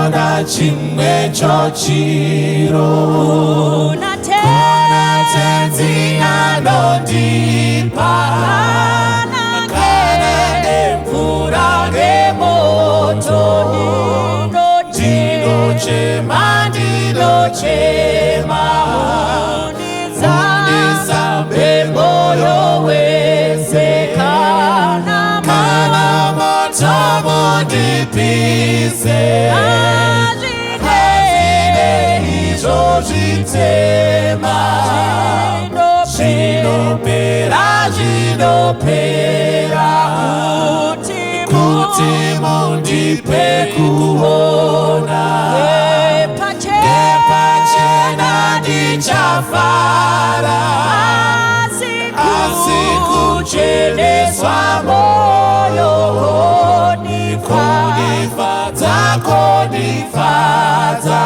Ndinoda chimwe chochiro Kuna Tenzi anondipa kana nemvura nemoto. Ndinochema, ndinochema, mundisambe moyo wese. Kana Kana moto mundipise. Hazvine izvo zvitema, zvinopera, zvinopera. Kuti mundipe kuona pachena, ndichafara, asi kucheneswa moyo kundifadza, kundifadza.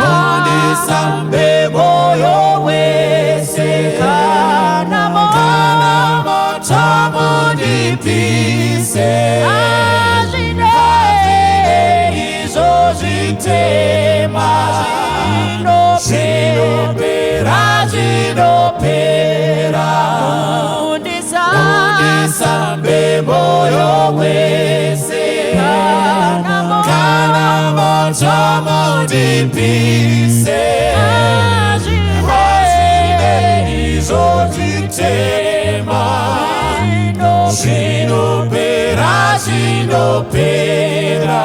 Mundisambe moyo wese. Kana Kana moto mundipise. Hazvine izvo zvitema, zvinopera, zvinopera. Mundisambe moyo wese. Kana moto mundipise. Hazvine izvo zvitema, zvinopera, zvinopera.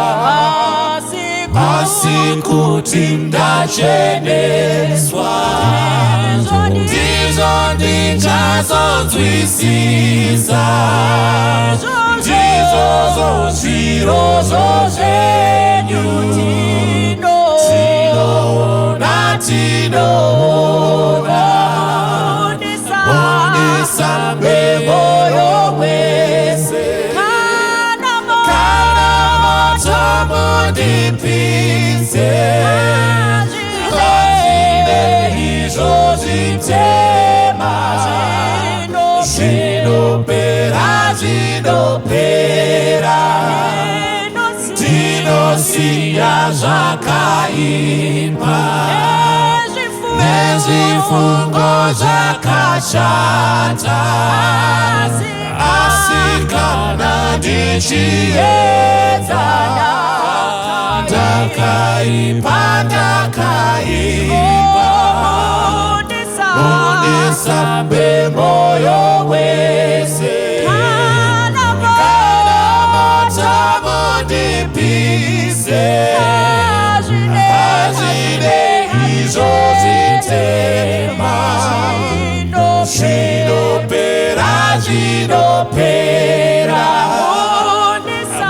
Asi kuti ndacheneswa, ndizvo ndichazonzwisisa, ndizvozvo zvirozvo zvenyu. Tinoona, tinoona. Mundisambe moyo wese. Kana moto mundipise. Hazvine izvo zvitema, zvinopera, zvinopera. Tinosiya zvakaipa nezvifungo zvakashata, asi kana ndichiedza, ndakaipa, ndakaipa. Mundisambe moyo wese. Kana moto mundipise. Hazvine izvo zvitema, zvinopera, zvinopera.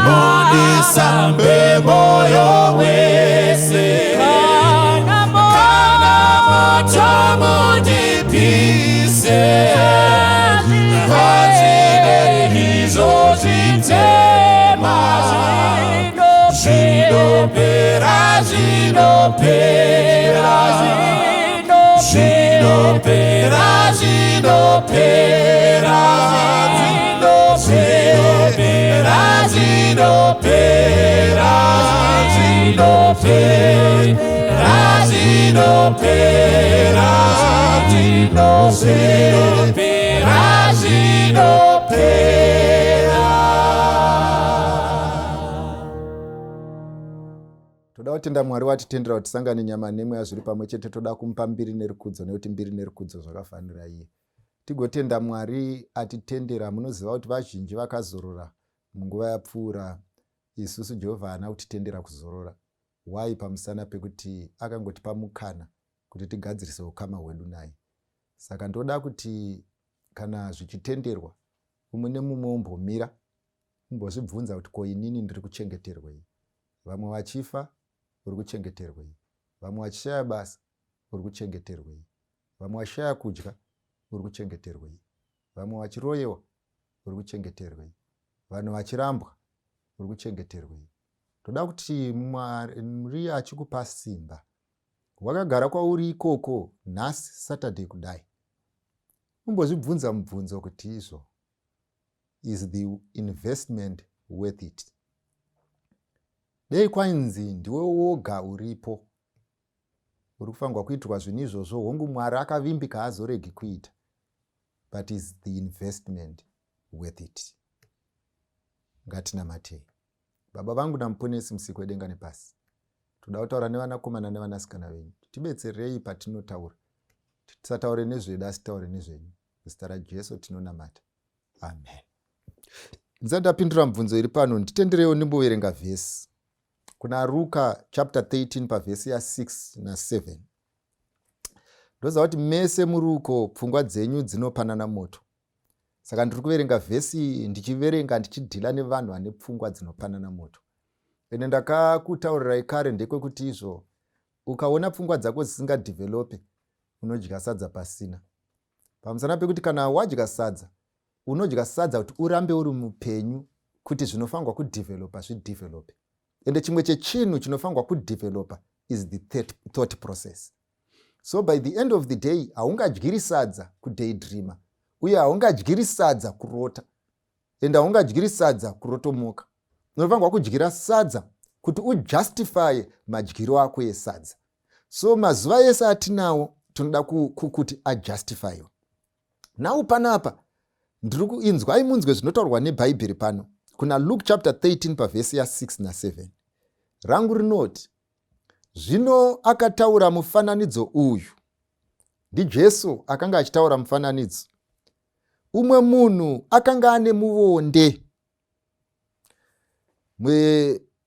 Mundisambe moyo wese. Kana moto mundipise. Hazvine izvo zvitema, zvinopera, zvinopera, zvinopera, zvinopera, zvinopera, zvinopera, zvinopera, zvinopera, zvinopera, zvinopera. Toda kutenda Mwari watitendera kuti tisangane nyama nemweya zviri pamwe chete. Toda kumupa mbiri nerukudzo, nekuti mbiri nerukudzo zvakafanira iye. Tigotenda Mwari atitendera. Munoziva kuti vazhinji vakazorora munguva yapfuura. Isusu Jehovha haana kutitendera kuzorora. Why? Pamusana pekuti akangotipa mukana kuti tigadzirise ukama hwedu naye. Saka ndoda kuti kana zvichitenderwa, umwe nemumwe umbomira umbozvibvunza kuti, ko inini ndiri kuchengeterwei? Vamwe vachifa, uri kuchengeterwei? Vamwe vachishaya basa, uri kuchengeterwei? Vamwe vachishaya kudya, uri kuchengeterwei? Vamwe vachiroyewa, uri kuchengeterwei? Vanhu vachirambwa, uri kuchengeterwei? Toda kuti Mwari achikupa simba wakagara kwauri ikoko nhasi Saturday kudai, umbozvibvunza mubvunzo kuti izvo, is the investment worth it? Dei kwainzi ndiwe woga uripo uri kufanirwa kuitirwa zvinhu izvozvo, hongu Mwari akavimbika haazoregi kuita, but is the investment worth it? Ngatinamatei. Baba vangu naMuponesi musiki wedenga nepasi, toda kutaura nevanakomana nevanasikana venyu. Tibetserei patinotaura, tisataure nezvedu asi taure nezvenyu. Muzita raJesu tinonamata, amen. Ndisati ndapindura mubvunzo iri pano, nditendereiwo ndimboverenga vhesi kuna Ruka chapter 13 pavhesi ya6 na7. Ndoziva kuti mese muri uko pfungwa dzenyu dzinopanana moto, saka ndiri kuverenga vhesi iyi ndichiverenga ndichidhila nevanhu vane pfungwa dzinopanana moto. Ende ndakakutaurirai kare ndekwekuti izvo ukaona pfungwa dzako dzisingadhivhelope unodya sadza pasina, pamusana pekuti kana wadya sadza unodya sadza kuti urambe uri mupenyu, kuti zvinofanirwa kudhivhelopa zvidhivhelope. Ende chimwe chechinhu chinofanirwa kudhivhelopa is the thought process. So by the end of the day haungadyiri sadza kudaydreamer, uye haungadyiri sadza kurota, ende haungadyiri sadza kurotomoka. Unofanirwa kudyira sadza kuti ujustifye madyiro ako esadza. So mazuva ese atinawo tinoda kuti ajustifyiwe. Now panapa ndiri kuinzwai munzwe zvinotaurwa nebhaibheri pano kuna Luke chapter 13 pavhesi ya6 na7. Rangu rinoti, zvino akataura mufananidzo uyu. NdiJesu akanga achitaura mufananidzo. Umwe munhu akanga ane muvonde.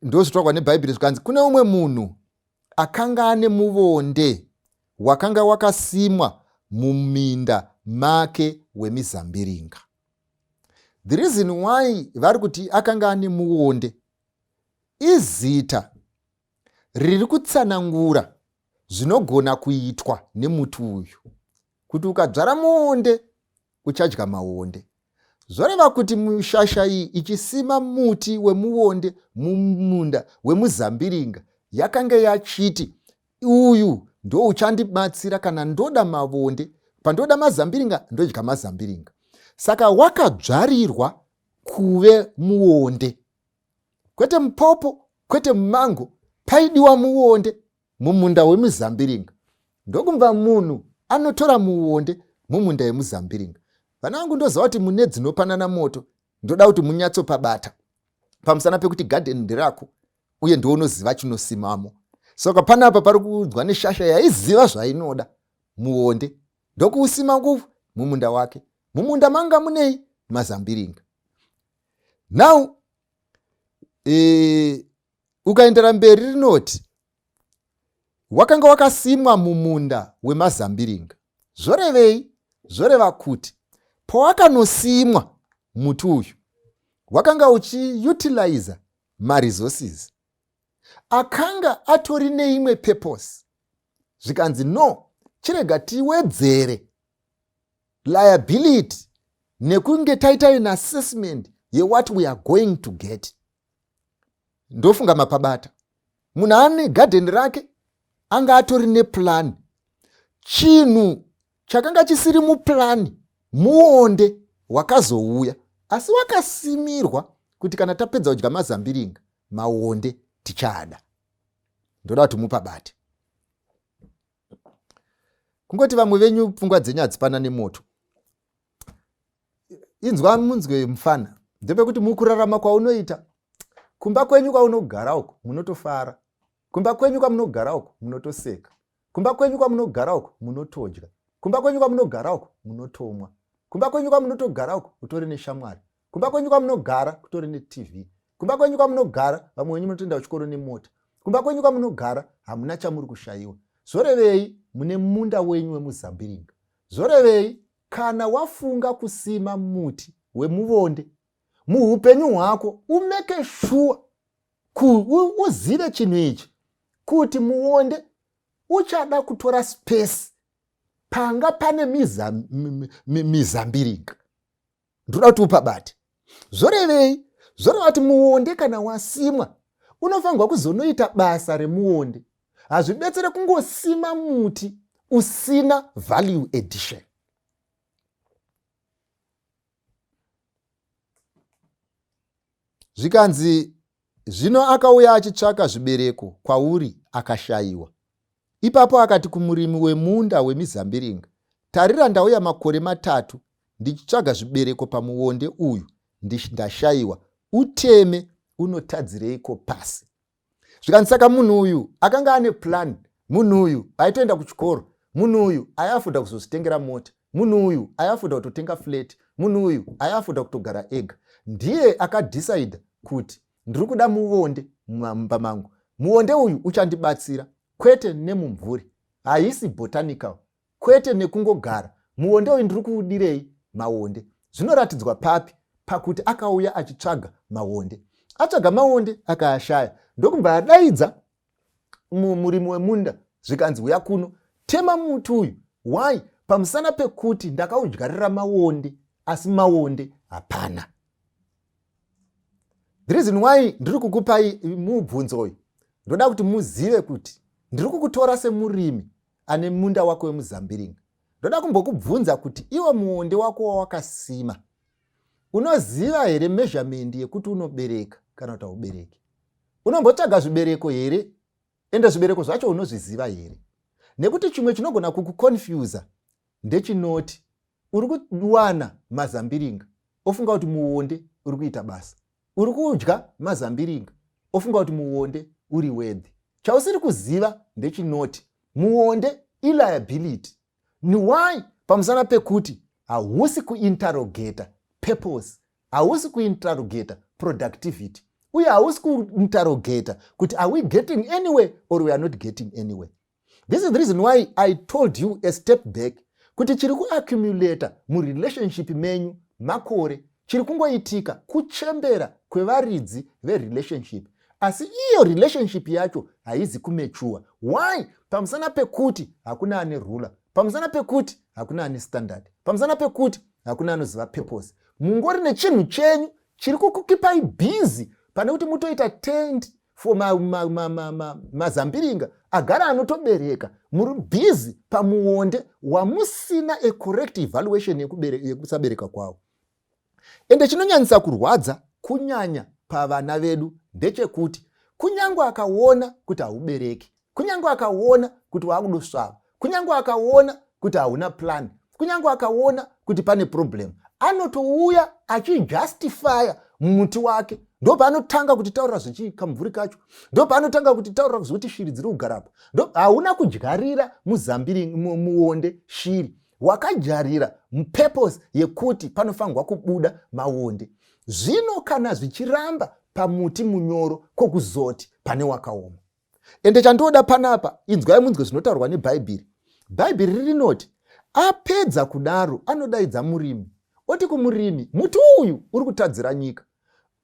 Ndozvitaurwa nebhaibheri zvikanzi kune umwe munhu akanga ane muvonde wakanga wakasimwa muminda make wemizambiringa. The reason why vari kuti akanga ane muonde izita riri kutsanangura zvinogona kuitwa nemuti uyu, kuti ukadzvara muonde uchadya maonde. Zvoreva kuti mushasha iyi ichisima muti wemuonde mumunda wemuzambiringa yakanga yachiti uyu ndo uchandibatsira kana ndoda mavonde, pandoda mazambiringa ndodya mazambiringa. Saka wakadzvarirwa kuve muonde, kwete mupopo, kwete mumango. Paidiwa muonde mumunda wemuzambiringa. Ndokumva munhu anotora muonde mumunda yemuzambiringa. Vana vangu, ndoziva kuti mune dzinopanana moto, ndoda kuti munyatsopabata pamusana pekuti gadheni nderako uye ndounoziva chinosimamo. Saka panapa pari kuudzwa neshasha yaiziva zvainoda muonde, ndokuusima kuvu mumunda wake. Mumunda manga munei? Mazambiringa. Now ukaendera mberi rinoti wakanga wakasimwa mumunda wemazambiringa. Zvorevei? Zvoreva kuti pawakanosimwa muti uyu wakanga uchiutiliza maresources akanga atori neimwe purpose. Zvikanzi no, chirega tiwedzere liability nekunge taita an assessment yewhat we are going to get. Ndofunga mapabata. Munhu ane gadheni rake anga atori neplan. Chinhu chakanga chisiri muplani muonde wakazouya, asi wakasimirwa kuti kana tapedza kudya mazambiringa maonde tichaada. Ndoda kuti mupabate. Kungoti vamwe venyu pfungwa dzenyu hadzipana nemoto. Inzwa munzwe mufana, ndepekuti mukurarama kwaunoita kumba kwenyu kwaunogara uko munotofara, kumba kwenyu kwamunogara uko munotoseka, kumba kwenyu kwamunogara uko munotodya, kumba kwenyu kwamunogara uko munotomwa, kumba kwenyu kwamunotogara uko utori neshamwari, kumba kwenyu kwamunogara kutori netv, kumba kwenyu kwamunogara vamwe venyu munotoenda kuchikoro nemota, kumba kwenyu kwamunogara hamuna chamuri kushayiwa. Zvorevei? Mune munda wenyu wemuzambiringa. Zvorevei? Kana wafunga kusima muti wemuvonde muupenyu hwako, umeke sure uzive chinhu ichi kuti muonde uchada kutora space panga pane mizambiringa. Ndoda kuti upabate. Zvorevei? Zvoreva kuti muonde kana wasimwa unofanirwa kuzonoita basa remuonde. Hazvibetsere kungosima muti usina value addition. Zvikanzi Zvino akauya achitsvaka zvibereko kwauri akashayiwa. Ipapo akati kumurimi wemunda wemizambiringa, Tarira ndauya makore matatu ndichitsvaga zvibereko pamuonde uyu, ndashayiwa. Uteme, unotadzireiko pasi? Zvikanzi saka munhu uyu akanga ane plan, munhu uyu aitoenda kuchikoro, munhu uyu aiafuda kuzozvitengera mota, munhu uyu aiafuda kutotenga flat, munhu uyu aiafuda kutogara ega. Ndiye akadhisaidha kuti ndiri kuda muvonde mumba mangu, muonde uyu uchandibatsira, kwete nemumvuri, haisi botanical, kwete nekungogara. Muonde uyu ndiri kuudirei maonde? Zvinoratidzwa papi? Pakuti akauya achitsvaga maonde, atsvaga maonde akaashaya, ndokubva adaidza murimi wemunda, zvikanzi uya kuno, tema muti uyu. Why? Pamusana pekuti ndakaudyarira maonde, asi maonde hapana. The reason why ndiri kukupai mubvunzo uyu, ndoda kuti muzive kuti ndiri kukutora semurimi ane munda wako wemuzambiringa. Ndoda kumbokubvunza kuti iwe muonde wako wawakasima, unoziva here measurement yekuti unobereka kana kuti haubereki? Unombotsvaga zvibereko here? Ende zvibereko zvacho unozviziva here? Nekuti chimwe chinogona kukuconfusa ndechinoti uri kuwana mazambiringa ofunga kuti muonde uri kuita basa, uri kudya mazambiringa ofunga kuti muonde uri wedhi. Chausiri kuziva ndechinoti muonde iliability. Why? Pamusana pekuti hausi kuinterrogata purpose, hausi kuinterrogata productivity, uye hausi kuinterrogata kuti are we getting anywhere or we are not getting anywhere. This is the reason why I told you a step back kuti chiri kuaccumulata murelationship menyu makore, chiri kungoitika kuchembera kwevaridzi verelationship, asi iyo relationship yacho haizi kumature. Why? Pamusana pekuti hakuna ane ruler, pamusana pekuti hakuna ane standard, pamusana pekuti hakuna anoziva purpose. Mungori nechinhu chenyu chiri kukukipai busy pane kuti mutoita tend for mazambiringa agara anotobereka. Muri busy pamuonde wamusina a correct evaluation yekusabereka kwavo. Ende chinonyanyisa kurwadza kunyanya pavana vedu ndechekuti kunyange akaona kuti haubereki, kunyange akaona kuti waakudosvava, kunyange akaona kuti hauna plan, kunyange akaona kuti pane problem, anotouya achijustifya muti wake. Ndopaanotanga kutitaurira zvechikamvuri kacho, ndopaanotanga kutitaurira zvekuti shiri dziri kugarapo. Hauna kudyarira muzambiri muonde shiri, wakadyarira mupurpose yekuti panofanirwa kubuda maonde. Zvino kana zvichiramba pamuti munyoro, kokuzoti pane wakaoma? Ende chandoda panapa, inzwai munzwe zvinotaurwa neBhaibheri. Bhaibheri rinoti apedza kudaro anodaidza murimi, oti kumurimi, muti uyu uri kutadzira nyika,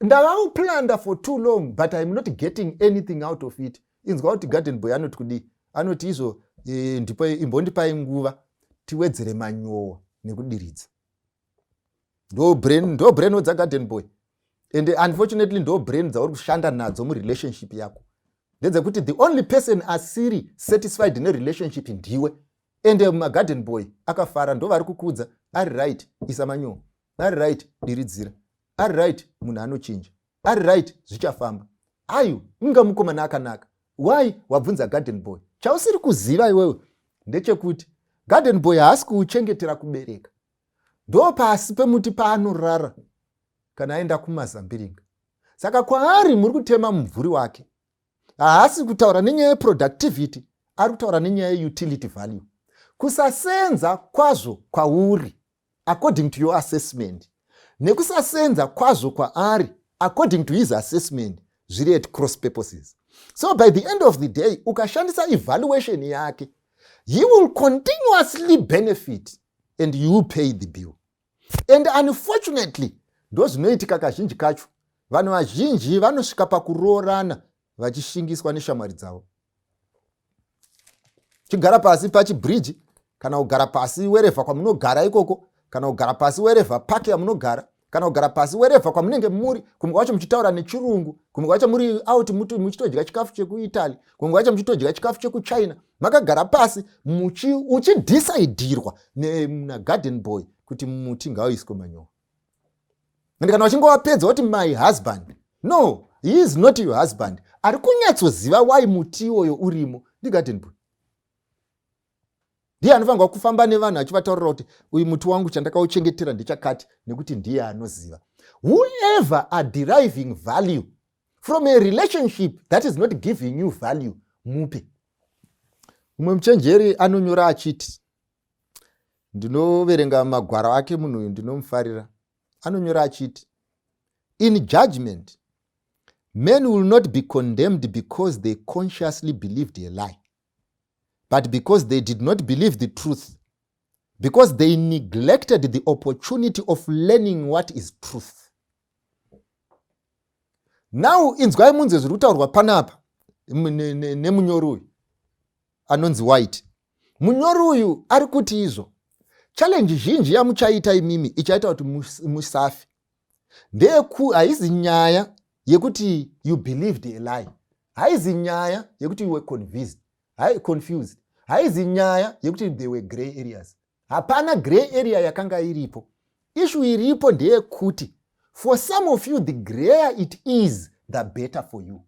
ndakauplanta for too long, but I'm not getting anything out of it. Inzwa kuti garden boy anoti kudii. Anoti izvo ndipo imbondipai nguva tiwedzere manyowa nekudiridza. Ndo brain dzagarden boy, and unfortunately ndo brain dzauri kushanda nadzo murelationship yako. Ndedzekuti the only person asiri satisfied nerelationship ndiwe, ende magarden boy akafara, ndo vari kukudza ari right, isa manyowa ari right, diridzira ari right, munhu anochinja ari right, zvichafamba. Ayo inga mukomana akanaka. Why wabvunza garden boy? Chausiri kuziva iwewe ndechekuti garden boy haasi kuuchengetera kubereka. Ndo pasi pemuti paanorara kana aenda kumazambiringa. Saka kwaari muri kutema mumvuri wake. Haasi kutaura nenyaya yeproductivity, ari kutaura nenyaya yeutility value. Kusasenza kwazvo kwauri according to your assessment nekusasenza kwazvo kwaari according to his assessment zviri at cross purposes. So by the end of the day, ukashandisa evaluation yake, he will continuously benefit and you pay the bill. And unfortunately ndo zvinoitika kazhinji kacho. Vanhu vazhinji vanosvika pakuroorana vachishingiswa neshamwari dzavo. Chigara pasi pachibridge, kana kugara pasi wherever kwamunogara ikoko, kana kugara pasi wherever park yamunogara, kana kugara pasi wherever kwamunenge muri, kumwe kwacho muchitaura nechirungu, kumwe kwacho muri out muchitodya chikafu chekuItaly, kumwe kwacho muchitodya chikafu chekuChina. Makagara pasi uchidhisaidirwa nagarden boy kuti muti ngauiswe manyowa. And kana uchinge wapedza woti, "My husband." No, He is not your husband. Ari kunyatsoziva why muti iwoyo urimo ndigarden boy. Ndiye anofanirwa kufamba nevanhu achivataurira kuti uyu muti wangu chandakauchengetera ndechakati, nekuti ndiye anoziva. Whoever are deriving value from a relationship that is not giving you value, mupe. Mumwe muchenjeri anonyora achiti, ndinoverenga magwaro ake, munhu uyu ndinomufarira, anonyora achiti, in judgment men will not be condemned because they consciously believed a lie, but because they did not believe the truth, because they neglected the opportunity of learning what is truth. Now inzwai munzwe zviri kutaurwa panapa nemunyori uyu anonzi White. Munyori uyu ari kuti izvo challenge zhinji yamuchaita imimi ichaita kuti musafe ndeyeku, haizi nyaya yekuti you believed a lie, haizi nyaya yekuti you were convinced, confused, haizi nyaya yekuti there were grey areas. Hapana grey area yakanga iripo. Issue iripo ndeyekuti for some of you, the grayer it is, the better for you.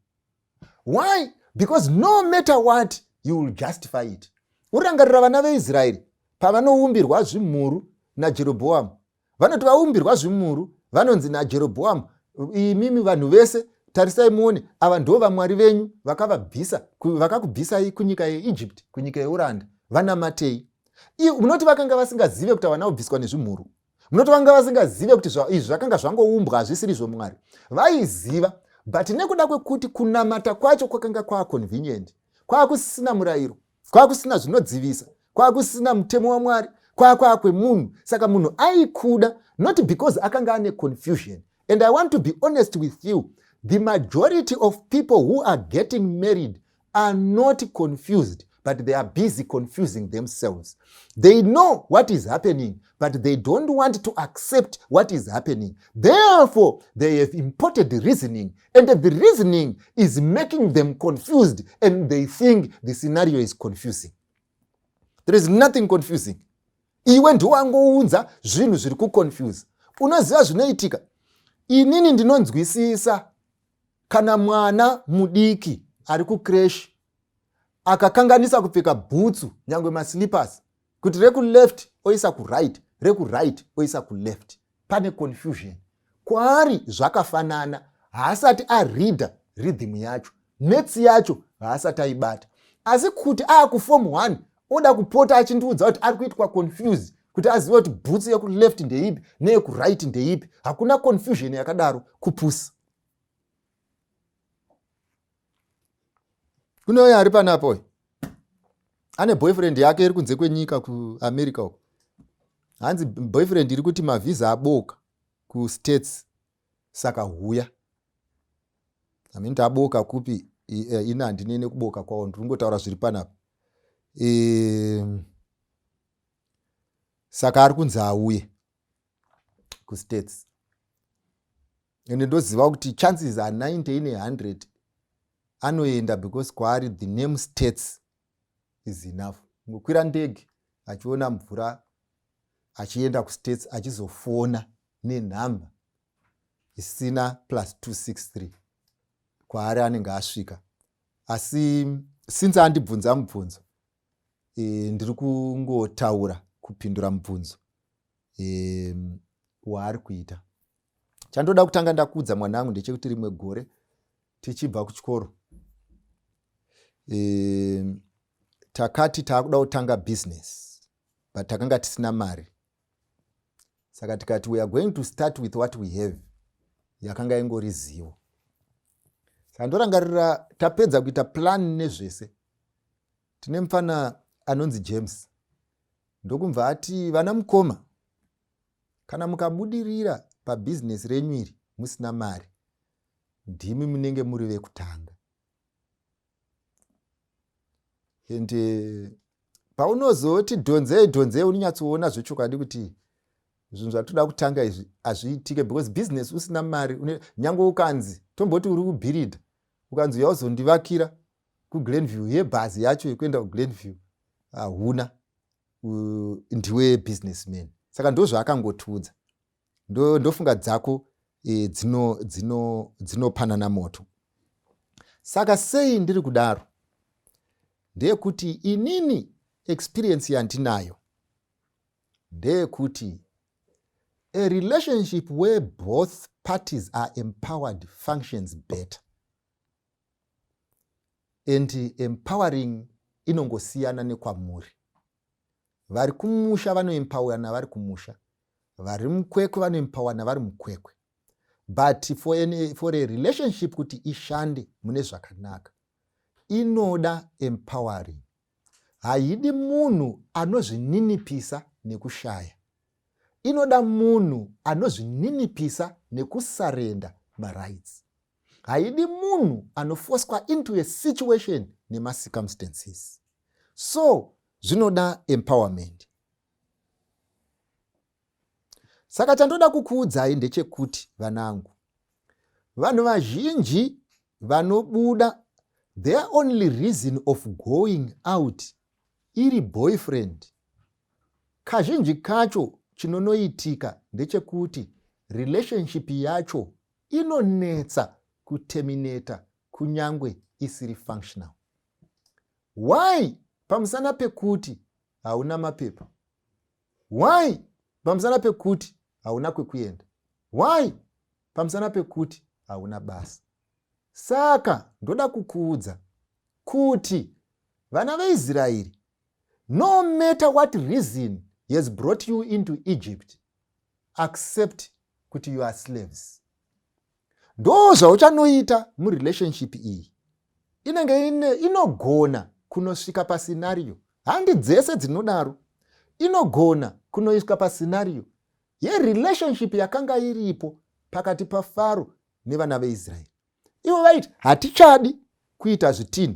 Why? Because no matter what, you will justify it. Urangarira vana veIsraeri pavanoumbirwa zvimhuru naJerobhoamu. Vanoti vaumbirwa zvimhuru, vanonzi naJerobhoamu, imimi vanhu vese, tarisai muone, ava ndo vamwari venyu vakakubvisai kunyika yeEgypt, kunyika yeuranda, vanamatei. Munoti vakanga vasingazive kuti havana kubviswa nezvimhuru? Munoti vanga vasingazive kuti izvi zvakanga zvangoumbwa, hazvisiri zvomwari? Vaiziva, but nekuda kwekuti kunamata kwacho kwakanga kwaconvenient, kwakusisina murayiro, kwakusina zvinodzivisa, kwakusina mutemo waMwari, kwakwaa kwemunhu, saka munhu aikuda, not because akanga ane confusion. And I want to be honest with you, the majority of people who are getting married are not confused, but they are busy confusing themselves. They know what is happening, but they don't want to accept what is happening. Therefore they have imported the reasoning, and the reasoning is making them confused, and they think the scenario is confusing. There is nothing confusing. Iwe ndiwangounza zvinhu zviri kuconfuse. Unoziva zvinoitika? Inini ndinonzwisisa kana mwana mudiki ari kucreche akakanganisa kupfeka bhutsu, nyange maslippers, kuti rekuleft oisa kuright, rekuright oisa kuleft, pane confusion kwaari. Zvakafanana, haasati areada rhythm yacho, maths yacho haasati aibata. Asi kuti aakuform 1 oda kupota achindiudza kuti ari kuitwa confused kuti azive kuti bhutsu yekuleft ndeipi neyekuright ndeipi, hakuna confusion yakadaro, kupusa. Kune uyo ari panapo uyu ane boyfriend yake iri kunze kwenyika, kuAmerica uko. Hanzi boyfriend iri kuti mavhisa aboka kuStates, saka huya. Hamini aboka kupi, ini handine nekuboka kwawo, ndiri kungotaura zviri panapa. Saka ari kunzi auye kuStates, ende ndoziva kuti chances are 90 in 100 anoenda, because kwaari the name States is enough. Ngokwira ndege achiona mvura achienda kuStates, achizofona nenhamba isina plus 263, kwaari anenge asvika. Asi since andibvunza mubvunzo, ndiri kungotaura kupindura mubvunzo waari kuita. Chandoda kutanga ndakuudza, mwanangu, ndechekuti rimwe gore tichibva kuchikoro, takati taakuda kutanga business, but takanga tisina mari. Saka tikati we are going to start with what we have. Yakanga ingori zivo. Saka ndorangarira tapedza kuita plan nezvese, tine mufana anonzi James, ndokumva ati, vana mukoma, kana mukabudirira pabhizinesi renyu iri musina mari, ndimi munenge muri vekutanga. And paunozoti dhonzei dhonzei, unonyatsoona zvechokwadi kuti zvinhu zvatoda kutanga izvi hazviitike, because business usina mari, nyange ukanzi tomboti uri kubhiridha, ukanzi uya uzondivakira kuGlenview, yebhazi yacho yekuenda kuGlenview hauna, ndiwe businessman. Saka ndo zvaakangotiudza. Ndofunga dzako. e, dzinopanana dzino, dzino moto. Saka sei ndiri kudaro ndeyekuti inini experience yandinayo ndeyekuti a relationship where both parties are empowered functions better and empowering inongosiyana nekwamuri. Vari kumusha vanoempowerana vari kumusha, vari mukwekwe vanoempowerana vari mukwekwe, but for a relationship kuti ishande mune zvakanaka inoda empowering. Haidi munhu anozvininipisa nekushaya, inoda munhu anozvininipisa nekusarenda marights. Haidi munhu anofoswa into a situation nemacircumstances. So zvinoda empowerment. Saka chandoda kukuudzai ndechekuti vanangu, vanhu vazhinji vanobuda, their only reason of going out iri boyfriend. Kazhinji kacho chinonoitika ndechekuti relationship yacho inonetsa kuterminata kunyangwe isiri functional. Why? Pamusana pekuti hauna mapepa. Why? Pamusana pekuti hauna kwekuenda. Why? Pamusana pekuti hauna basa. Saka ndoda kukuudza kuti vana veIsraeri, no matter what reason has brought you into Egypt, accept kuti you are slaves. Ndo zvauchanoita murelationship iyi. Inenge inogona kunosvika pascenario, handi dzese dzinodaro, inogona kunoiswa pascenario yerelationship yakanga iripo pakati paFaro nevana veIsraeri. Ivo vaiti hatichadi kuita zvitina,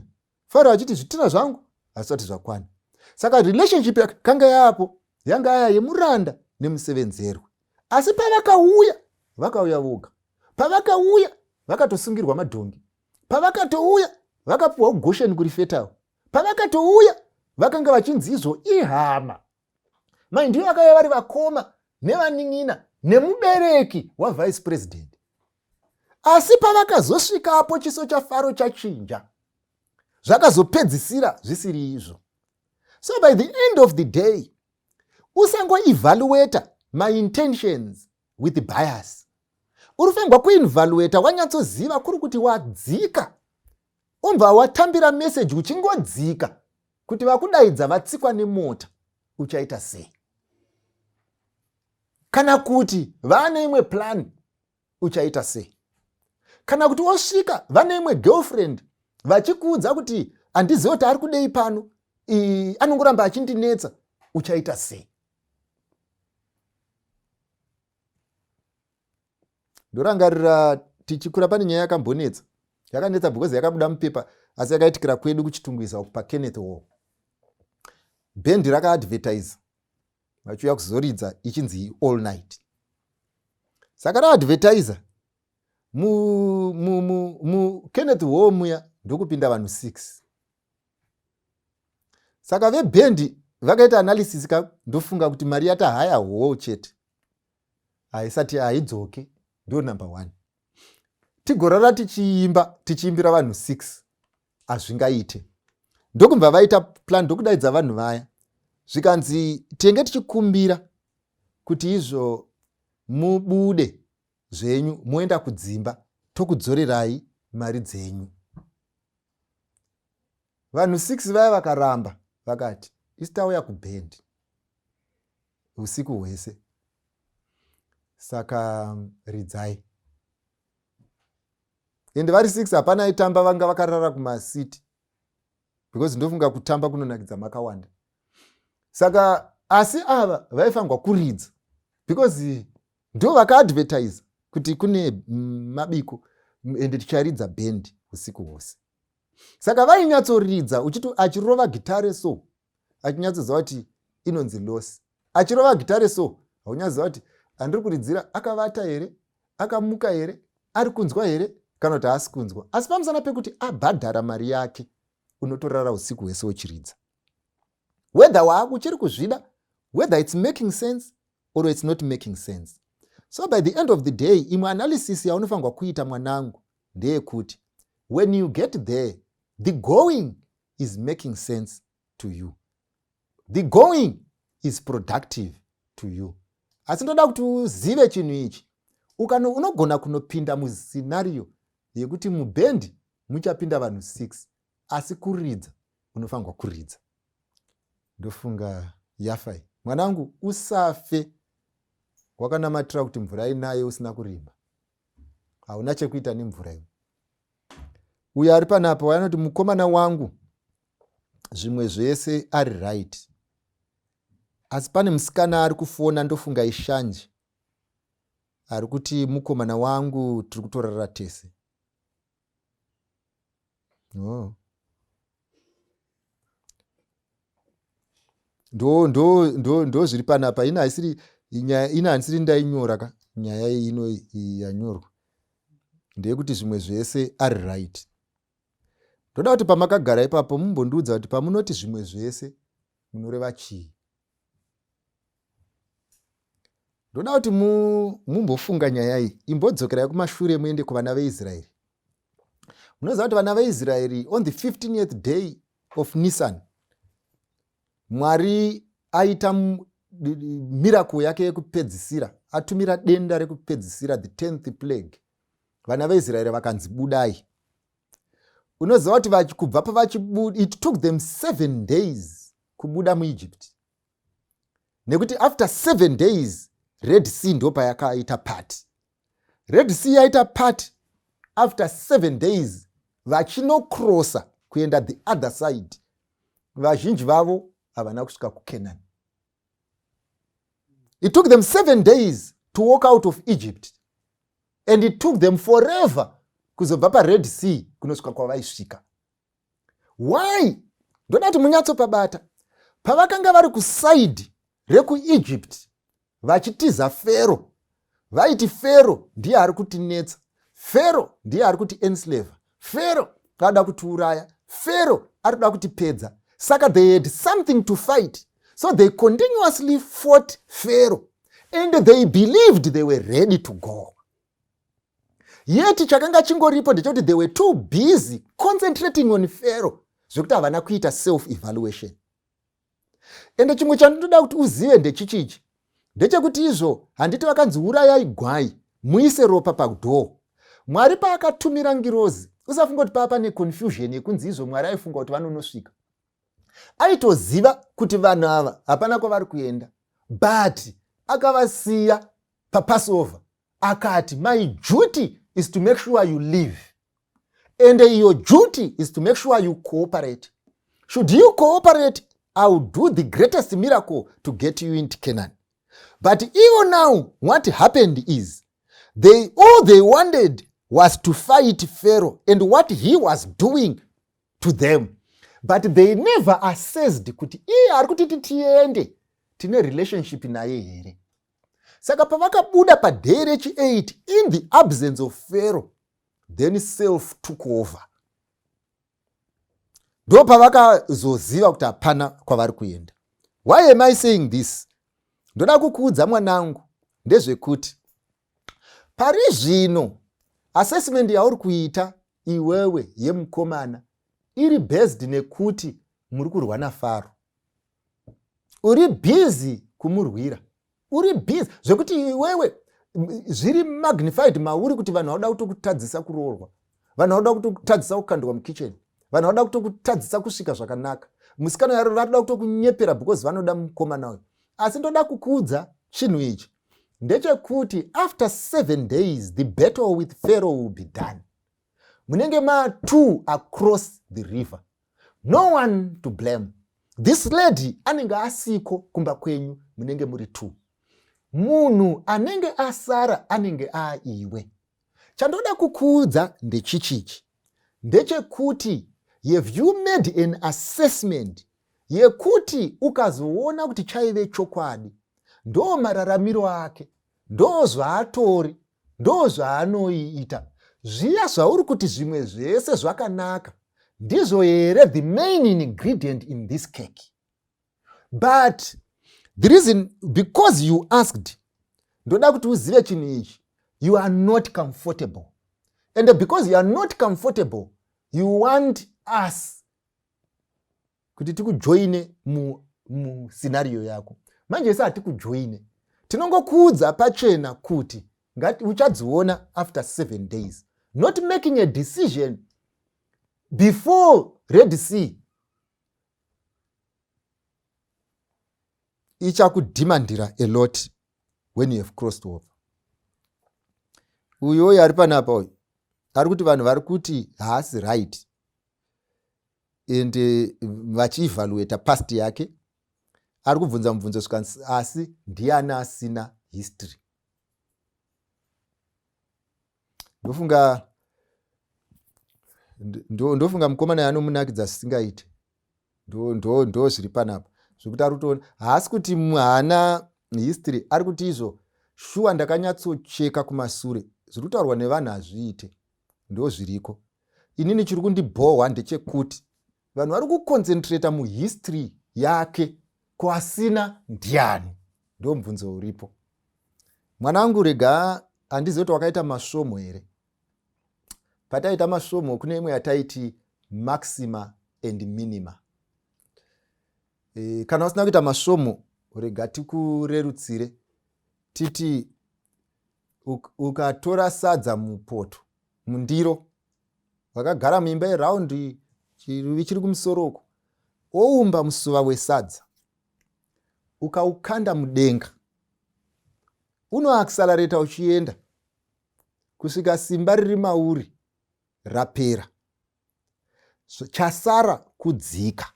Faro achiti zvitina zvangu hazvisati zvakwana. Saka relationship yakanga yapo yanga yaya yemuranda nemusevenzerwe. Asi pavakauya, vakauya voga. Pavakauya vakatosungirwa madhongi. Pavakatouya vakapiwa kuGosheni kuri fertile. Pavakatouya vakanga vachinzi izvo ihama. Mai ndiyo vakauya vari vakoma nevanin'ina nemubereki wavice president. Asi pavakazosvikapo chiso chaFaro chachinja, zvakazopedzisira zvisiri izvo. So by the end of the day, usangoevaluata my intentions with bias. Uri kufanirwa kuinvaluata wanyatsoziva kuri kuti wadzika, umbva watambira meseji uchingodzika kuti vakudaidza vatsikwa nemota, uchaita sei? Kana kuti vaane imwe plan, uchaita sei? Kana kuti osvika vane imwe girlfriend vachikuudza kuti handizivi kuti ari kudei pano, anongoramba achindinetsa, uchaita sei? Ndorangarira tichikura pane nyaya yakambonetsa, yakanetsa because yakabuda mupepa, asi yakaitikira kwedu kuChitungwiza uku paKenneth Hall. Bhendi rakaadvertise vachiuya kuzoridza ichinzi all night. Saka raadvertisa muKenneth Hall muya ndokupinda vanhu 6. Saka vebhendi vakaita analysis ka, ndofunga kuti mari yatahaya hall chete haisati haidzoke, ndo number 1. Tigorara tichiimba tichiimbira vanhu 6 hazvingaite. Ndokubva vaita plan, ndokudaidza vanhu vaya, zvikanzi tenge tichikumbira kuti izvo mubude zvenyu moenda kudzimba, tokudzorerai mari dzenyu. Vanhu 6 vaya vakaramba, vakati isi tauya kubhendi usiku hwese, saka ridzai. Ende vari 6 hapana aitamba, vanga vakarara kumasiti, because ndofunga kutamba kunonakidza makawanda. Saka asi ava vaifanirwa kuridza because ndo vakaadvertise kuti kune mabiko ende ticharidza bhendi usiku hwose. Saka vainyatsoridza uchiti achirova gitare so achinyatsoziva kuti inonzi loss, achirova gitare so haunyatsoziva kuti andiri kuridzira akavata here, akamuka here, ari kunzwa here kana kuti haasi kunzwa. Asi pamusana pekuti abhadhara mari yake, unotorara usiku hwese uchiridza, whether waakuchiri kuzvida, whether it's making sense or it's not making sense. So by the end of the day, imwe analysis yaunofanirwa kuita, mwanangu, ndeyekuti when you get there, the going is making sense to you, the going is productive to you. Asi ndoda kuti uzive chinhu ichi: unogona kunopinda muscenario yekuti mubhendi muchapinda vanhu 6, asi kuridza unofanirwa kuridza. Ndofunga yafai, mwanangu. Usafe wakanamatira kuti mvura inaye usina kurima. Hauna chekuita nemvura iwe. Uyo ari panapa waanoti, "Mukomana wangu zvimwe zvese ari right, asi pane musikana ari kufona, ndofunga ishanje, ari kuti mukomana wangu tiri kutorara tese." Oh. Ndo ndo ndo ndo zviri panapa. Ina haisiri nyaya, ina handisiri ndainyora ka. Nyaya ino yanyorwa ndeyekuti zvimwe zvese ari right. Ndoda kuti pamakagara ipapo mumbondiudza kuti pamunoti zvimwe zvese munoreva chii. Ndoda kuti mumbofunga nyaya iyi. Imbodzokerai kumashure, muende kuvana veIsraeri. Munoziva kuti vana veIsraeri, on the 15th day of Nisan, Mwari aita miracle yake yekupedzisira, atumira denda rekupedzisira, the 10th plague. Vana veIsraeri vakanzi, "Budai." Unoziva kuti kubva pavachibuda, it took them 7 days kubuda muEgypt, nekuti after 7 days Red Sea ndo payakaita part. Red Sea yaita part after 7 days. Vachinokrosa kuenda the other side, vazhinji vavo havana kusvika kuCanaan. It took them 7 days to walk out of Egypt, and it took them forever kuzobva paRed Sea kunosvika kwavaisvika. Why? Ndoda kuti munyatsopabata. Pavakanga vari kuside rekuEgypt vachitiza Fero, vaiti Fero ndiye ari kutinetsa, Fero ndiye ari kuti enslave, Fero ada kutiuraya, Fero ari kuda kutipedza. Saka they had something to fight, so they continuously fought Pharaoh and they believed they were ready to go. Yet chakanga chingoripo ndechekuti they were too busy concentrating on Pharaoh zvekuti havana kuita self evaluation. Ende chimwe chandinoda kuti uzive ndechichichi, ndechekuti izvo handiti vakanzi, "Urayai gwai, muise ropa padoor." Mwari paakatumira ngirozi, usafunga kuti paa pane confusion yekunzi izvo Mwari aifunga kuti vanonosvika. Aitoziva kuti vanhu ava hapana kwavari kuenda, but akavasiya paPassover, akati, "My duty is to make sure you live, and your duty is to make sure you cooperate. Should you cooperate, I will do the greatest miracle to get you into Canaan." But even now, what happened is they all they wanted was to fight Pharaoh and what he was doing to them, but they never assessed kuti iye ari kutiti tiende, tine relationship naye here? Saka pavakabuda paday rechi8 in the absence of Pharaoh, then self took over. Ndo pavakazoziva kuti hapana kwavari kuenda. Why am I saying this? Ndoda kukuudza, mwanangu, ndezvekuti pari zvino assessment yauri kuita iwewe yemukomana iri based nekuti muri kurwa naFaro, uri busy kumurwira, uri busy zvekuti iwewe zviri magnified mauri kuti vanhu vauda kutokutadzisa kuroorwa, vanhu vauda kutokutadzisa kukandwa mukitchen, vanhu vauda kutokutadzisa kusvika zvakanaka musikana yaro, vanoda kutokunyepera because vanoda mukomana uyu. Asi ndoda kukuudza chinhu ichi, ndechekuti after 7 days the battle with Pharaoh will be done. Munenge ma2 across the river, no one to blame. This lady anenge asiko kumba kwenyu, munenge muri two. Munhu anenge asara anenge aiwe. Chandoda kukuudza ndechichichi, ndechekuti have you made an assessment yekuti ukazoona kuti chaive chokwadi, ndo mararamiro ake, ndo zvaatori, ndo zvaanoita zviya zvauri kuti zvimwe zvese zvakanaka, ndizvo here the main ingredient in this cake? But the reason because you asked, Ndoda kuti uzive chinhu ichi, you are not comfortable, and because you are not comfortable, you want us kuti tikujoine muscenario yako. Manje isi hatikujoine, tinongokuudza pachena kuti uchadziona after 7 days. Not making a decision before Red Sea ichakudhimandira a lot when you have crossed over. Uyu uyu ari panapa uyu ari kuti vanhu vari kuti haasi right, and vachievaluata past yake. Ari kubvunza mubvunzo zvikanzi, asi ndiani asina history? Ndofunga mukomana yanomunakidza zvisingaite. Ndo zviri panapa zvekuti ari kutoona haasi kuti haana history. Ari kuti izvo shuwa ndakanyatsocheka kumasure, zviri kutaurwa nevanhu hazviite, ndo zviriko. Inini chiri kundibhohwa ndechekuti vanhu vari kuconcentrata muhistory yake, ko asina ndiani? Ndo mubvunzo uripo. Mwanangu, rega, handizivi kuti wakaita masvomo here. Pataita masvomo kune imwe yataiti maxima and minima. Kana usina kuita masvomo, rega tikurerutsire titi ukatora sadza mupoto, mundiro, vakagara muimba yeraundi, chiruvi chiri kumusoro uko, oumba musuva wesadza, ukaukanda mudenga, unoaccelerata uchienda kusvika simba riri mauri rapera. So, chasara kudzika.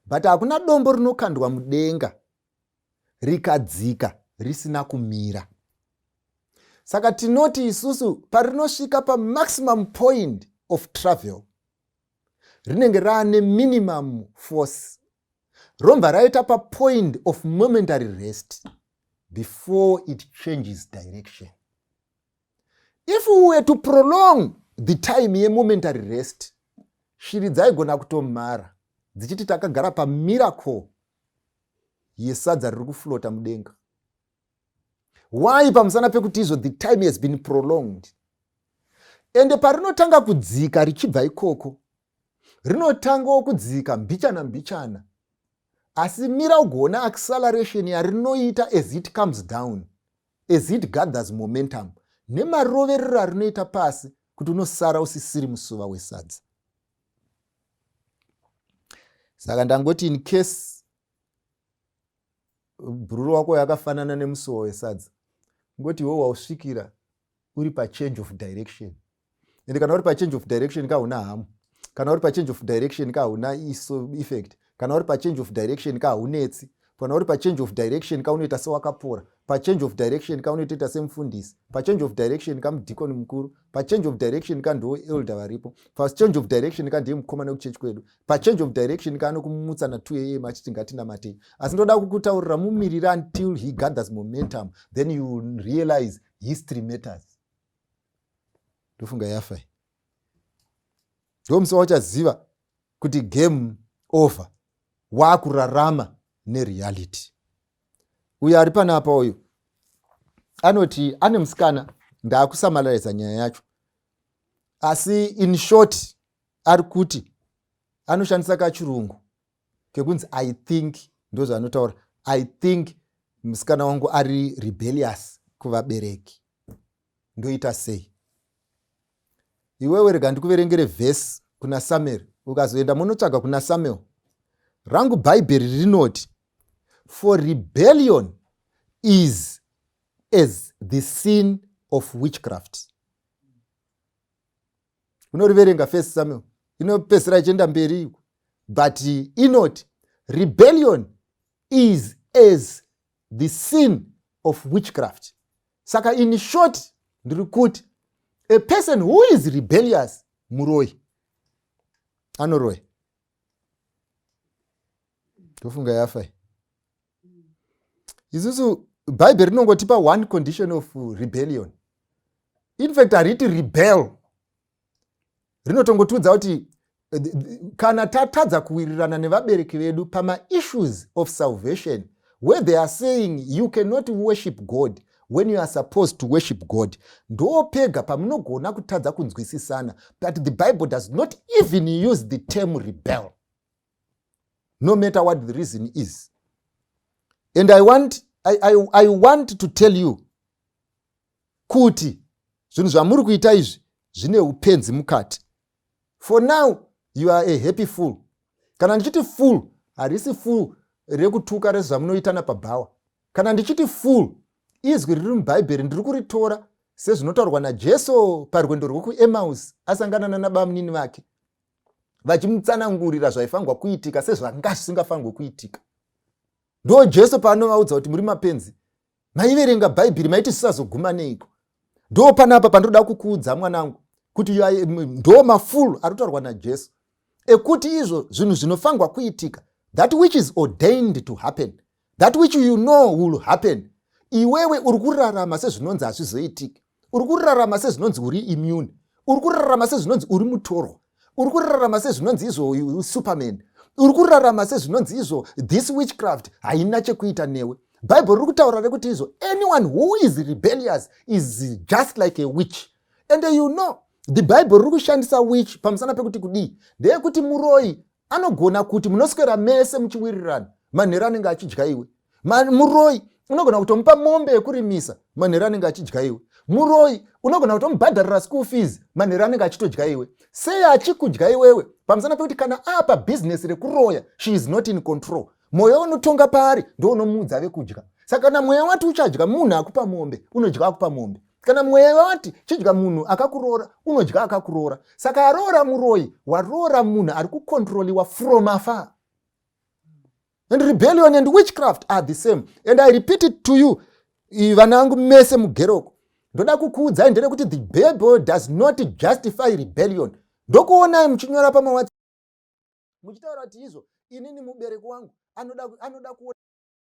But hakuna dombo rinokandwa mudenga rikadzika risina kumira. Saka tinoti isusu parinosvika pamaximum point of travel, rinenge raane minimum force, robva raita papoint of momentary rest before it changes direction. If we were to prolong the time yemomentary rest, shiri dzaigona kutomhara dzichiti takagara pamiracle yesadza riri kuflota mudenga. Why? Pamusana pekuti izvo the time has been prolonged. Ende parinotanga kudzika richibva ikoko, rinotangawo kudzika mbichana mbichana, asi mira ugoona acceleration yarinoita as it comes down, as it gathers momentum, nemaroverero arinoita pasi, kuti unosara usisiri musuva wesadza. Saka ndangoti in case bhururu wako yakafanana nemusuva wesadza, ngoti iwe wausvikira uri pachange of direction. Ende kana uri pachange of direction ka, hamu, kana uri pachange of direction ka, hauna iso effect. Kana uri pachange of direction ka, haunetsi. Kana uri pachange of direction ka, unoita sewakapora. Pachange of direction ka, unotoita semufundisi. Pachange of direction ka, mudhikoni mukuru. Pachange of direction ka, ndo elder varipo. Pachange of direction ka, ndiye mukomana wekuchechi kwedu. Pachange of direction ka, anokumutsa na2 am achiti ngatinamatei. Asi ndoda kukutaurira, mumirira until he gathers momentum, then you realize history matters. Ndofunga yafa. Ndo musi wauchaziva kuti game over, waakurarama nereality. Uyo ari panapa uyu anoti ane musikana. Ndaakusummariza nyaya yacho, asi in short ari kuti anoshandisa kachirungu kekunzi "I think". Ndozvaanotaura, "I think musikana wangu ari rebellious kuvabereki, ndoita sei?" Iwewe, rega ndikuverengere vhesi kuna Samuel. Ukazoenda munotsvaga kuna Samuel. Rangu Bhaibheri rinoti, "For rebellion is as the sin of witchcraft." Unoriverenga First Samuel, inopedzisira ichienda mberi, but inoti rebellion is as the sin of witchcraft. Saka in short ndiri kuti a person who is rebellious muroi, anoroya. Ndofunga yafa. Isusu Bhaibheri rinongotipa one condition of rebellion. In fact, hariti rebel, rinotongotiudza kuti kana tatadza kuwirirana nevabereki vedu pamaissues of salvation. where they are saying you cannot worship God when you are supposed to worship God, ndo pega pamunogona kutadza kunzwisisana. But the Bible does not even use the term rebel, no matter what the reason is. And I want to tell you kuti zvinhu zvamuri kuita izvi zvine upenzi mukati. For now you are a happy fool. Kana ndichiti fool, harisi fool rekutuka rezvamunoitana pabhawa. Kana ndichiti fool, izwi riri mubhaibheri ndiri kuritora sezvinotaurwa naJesu parwendo rwekuEmaus asangana nanabamunini vake vachimutsanangurira zvaifanirwa kuitika sezvanga zvisingafanirwe kuitika. Ndo Jesu paanovaudza kuti muri mapenzi, maiverenga bhaibheri maiti zvisazoguma neiko. Ndo panapa pandoda kukuudza mwanangu kuti ndo mafulu ari kutaurwa naJesu ekuti izvo zvinhu zvinofanirwa kuitika, that which is ordained to happen, that which you know will happen, iwewe uri kurarama sezvinonzi hazvizoitiki, uri kurarama sezvinonzi uri immune, uri kurarama sezvinonzi uri mutorwa, uri kurarama sezvinonzi izvo superman, uri kurarama sezvinonzi izvo this witchcraft haina chekuita newe. Bhaibheri riri kutaura rekuti izvo anyone who is rebellious is just like a witch. And you know the Bible riri kushandisa witch pamusana pekuti kudii? Ndeyekuti muroyi anogona kuti munoswera mese muchiwirirana, manheru anenge achidya iwe. Muroyi unogona kutomupa mombe yekurimisa, manheru anenge achidya iwe. Muroyi unogona kutomubhadharira school fees, manheru anenge achitodya iwe. Sei achikudya iwewe? Pamusana pekuti kana apa bhizinesi rekuroya, she is not in control. Mweya unotonga paari ndo unomuudza vekudya. Saka kana mweya wati uchadya munhu akupa mombe, unodya akupa mombe. Kana mweya wati chidya munhu akakuroora, unodya akakuroora. Saka aroora muroyi, waroora munhu ari kukontroliwa from afar. And rebellion and witchcraft are the same. And I repeat it to you, vana vangu mese mugeroko, ndoda kukuudzai nderekuti the Bible does not justify rebellion. Ndokuonai muchinyora pamawhatsapp muchitaura kuti izvo inini mubereki wangu anoda kuona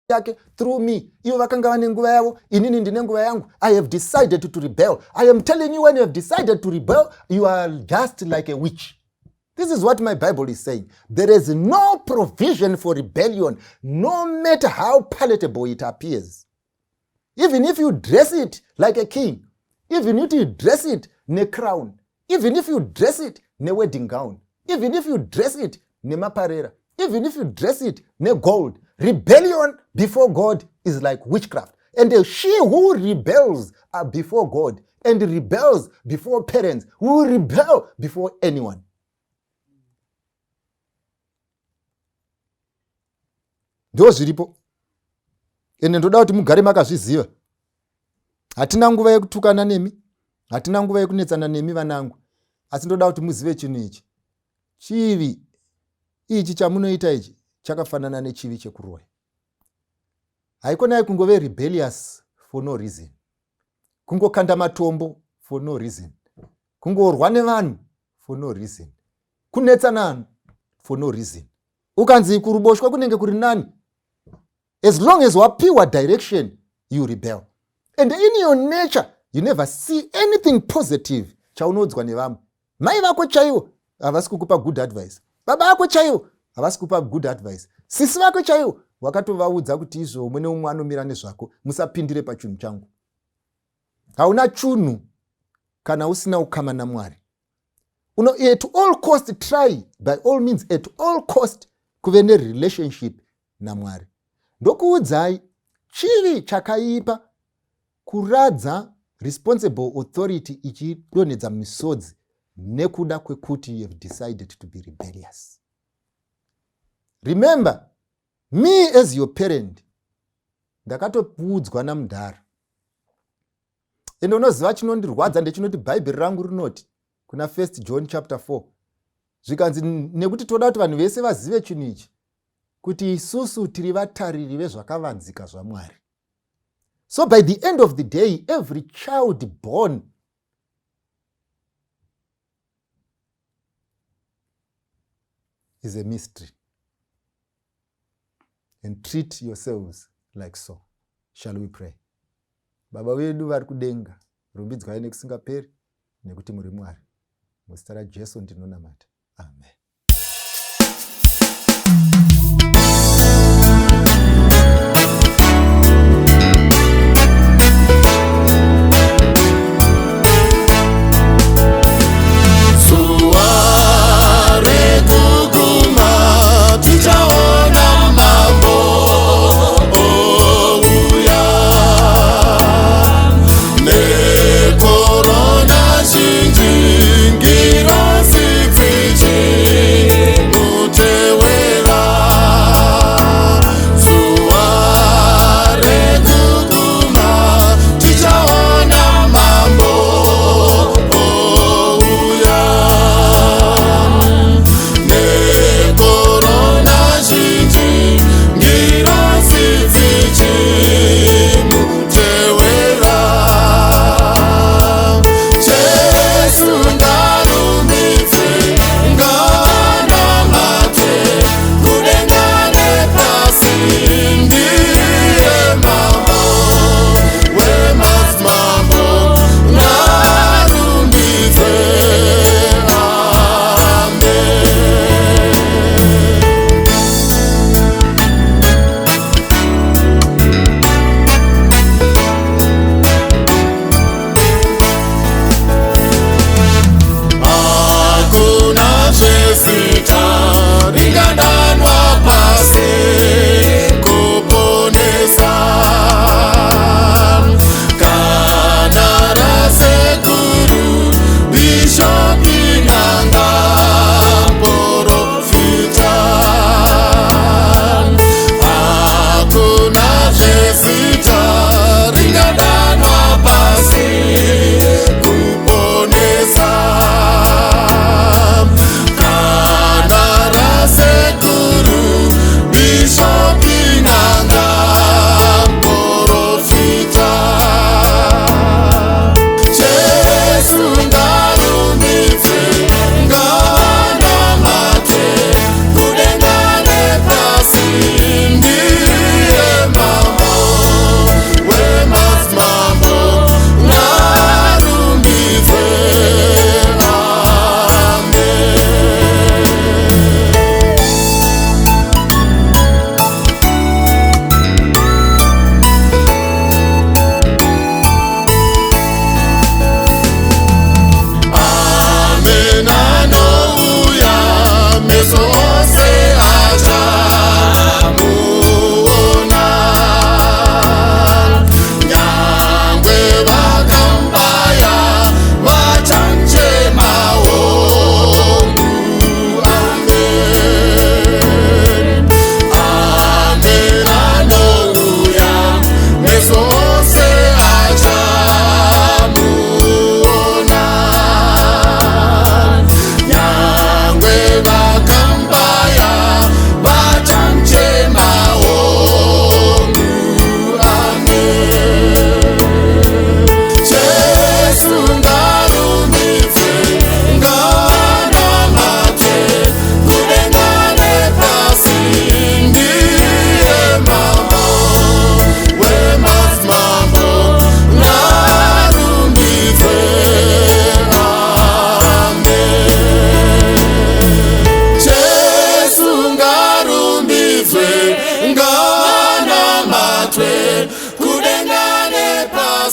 yake through me, ivo vakanga vane nguva yavo, inini ndine nguva yangu, I have decided to rebel. I am telling you, when you have decided to rebel, you are just like a witch. This is what my Bible is saying. There is no provision for rebellion, no matter how palatable it appears. Even if you dress it like a king, even if you dress it ne crown, even if you dress it ne wedding gown, even if you dress it nemaparera, even if you dress it ne gold, rebellion before God is like witchcraft. And she who rebels are before God and rebels before parents will rebel before anyone. Ndo zviripo, ende ndoda kuti mugare makazviziva. Hatina nguva yekutukana nemi, hatina nguva yekunetsana nemi vanangu, asi ndoda kuti muzive chinhu ichi. Chivi ichi chamunoita ichi chakafanana nechivi chekuroya. Haikonai kungove rebellious for no reason, kungokanda matombo for no reason, kungorwa nevanhu for no reason, kunetsana vanhu for no reason. Ukanzi kuruboshwe kunenge kuri nani, as long as wapiwa direction, you rebel. And in your nature you never see anything positive chaunoudzwa nevamwe. Mai vako chaivo havasi kukupa good advice, baba vako chaivo havasi kupa good advice, sisi vako chaivo wakatovaudza kuti izvo umwe neumwe anomira nezvako, musapindire pachinhu changu. Hauna chunhu kana usina ukama naMwari. Uno at all cost try by all means at all cost kuve nerelationship naMwari. Ndokuudzai, chivi chakaipa kuradza responsible authority ichidonhedza misodzi nekuda kwekuti you have decided to be rebellious. Remember me as your parent, ndakatopuudzwa namudhara. Ende unoziva chinondirwadza ndechinoti bhaibheri rangu rinoti kuna 1 John chapter 4, zvikanzi nekuti toda kuti vanhu vese vazive chinhu ichi, kuti isusu tiri vatariri vezvakavanzika zvaMwari. So by the end of the day, every child born is a mystery. And treat yourselves like so. Shall we pray? Baba vedu vari kudenga, rumbidzwai nekusingaperi, nekuti muri Mwari. Muzita raJesu ndinonamata, amen.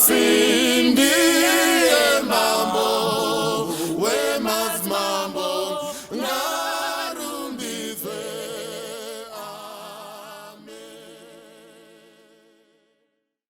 Asi